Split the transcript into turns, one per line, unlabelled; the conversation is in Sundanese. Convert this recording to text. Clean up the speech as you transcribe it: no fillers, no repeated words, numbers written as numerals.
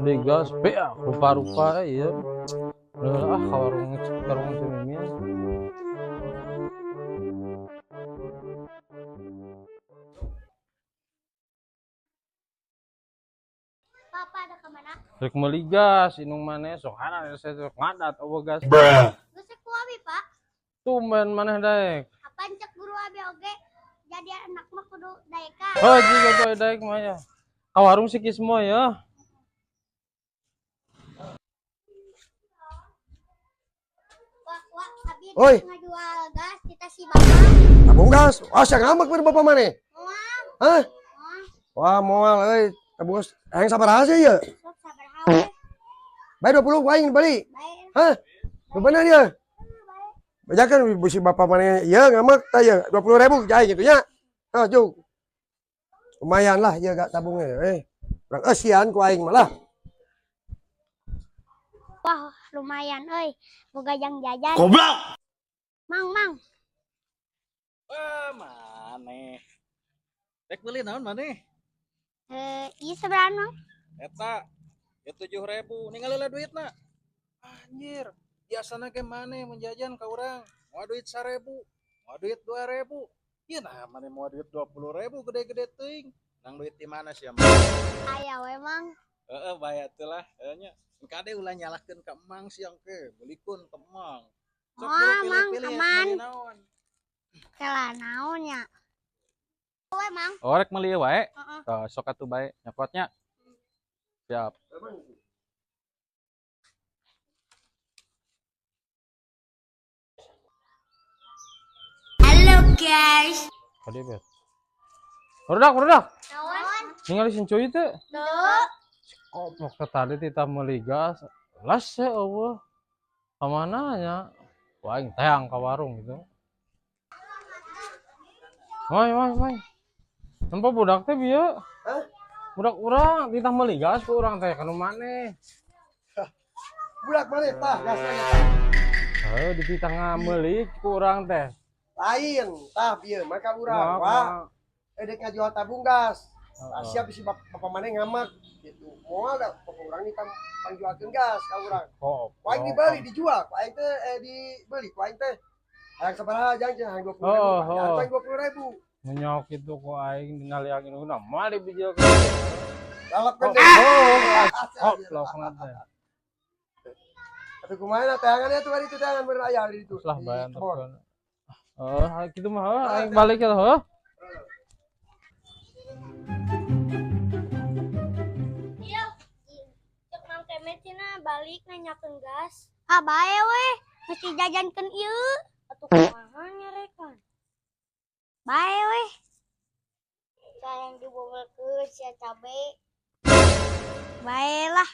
Digas beak rupa-rupa iya. Ah, ka warung si Mimin.
Papa ada kemana?
Rek meuli gas inung maneh sok hanan saya sok ngadat eueuh gas.
Geus ku abi, Pak.
Tumben maneh daek.
Apaan cek guru abi oge? Jadi anak mah kudu daekan.
Oh, jiga tuh daek mah ya. Ka warung si Kismo ya.
Wah, wah, abi
Oi.
ngajual gas kita si bapak.
Tabung gas. Wah, sia ngambek ber bapak maneh.
Moal,
Hah?
moal,
Wah, moal euy. Tabung gas hayang sabaraha sih ieu?
sok sabaraha we.
Bae 20 ku aing beli.
Bae.
Hah? Nu bener ieu. Bejakeun si bapak maneh ieu ngambek tah ieu 20.000 jai kitu nya. Tah juk. Lumayan lah ieu gak tabungnya eh. Urang eusian ku aing malah.
Wah, lumayan euy. Boga jang jajan.
Goblok.
Mang, mang.
Wah, maneh. Rek meuli naon maneh?
Eh, ieu sabaraha, Mang?
Eta ya 7.000 ningali lah duitna. Anjir, biasana ge maneh mun jajan ka urang, moal duit 1.000, moal duit 2.000. Ieu nah maneh moal duit 20.000 gede-gede teuing. Nang duit di mana sih, Mang?
Aya we, Mang.
Heeh, bae atuh lah, heuh nya. Kade ulah nyalahkeun ka emang siang ke, belikeun ka emang. Sok
Wah,
buru
Mang,
pilih-pilih,
aman.
meuli naon.
Kela naon nya? We, Mang.
Oh, rek meuli wae.
Heeh.
Tah, sok atuh bae nyokotnya. Siap.
Halo, guys.
Kade bet. Barudak, barudak.
Naon?
Ningali si Cuy teh.
Tuh.
Goblok teh tadi titah meuli gas. Las ya eueuh. Ka mana nya? Wah, aing teang ka warung gitu. Mai, mai, mai. Nempo budak teh bieu.
Hah?
Budak urang titah meuli gas ku urang teh kanu maneh.
Budak maneh tah gasna nya tah.
Heuh, dititah ngameuli ku urang teh.
Lain tah bieu maka urang. Wah, dek ngajual tabung gas. Tah siap si bapak maneh ngamak gitu. Moal da bapak urang ni pangjualkeun gas ka urang.
Goblok.
Ku aing dibeli dijual, ku aing teh dibeli, ku aing teh hayang sabaraha jang cenah hayang 20.000.
Oh,
Hayang
oh.
ku aing 20.000.
Menyok itu ku aing dinali angin guna moal dibijilkeun.
Lalapkeun
Oh,
deui.
oh, goblok teh.
Tapi kumaha teangan tuh hari itu teangan bener aya hari itu.
Lah
Di
bae
kebon.
antepkeun. Heuh, kitu mah heuh, aing balik ya heuh.
Iya. Cek Mang Kemet cenah balik nanyakeun gas. Ah, bae we. Mesti jajankeun ieu. Atuh kumaha nyarekan? Bae we. Sayang dibobelkeun sia cabe. Bae lah.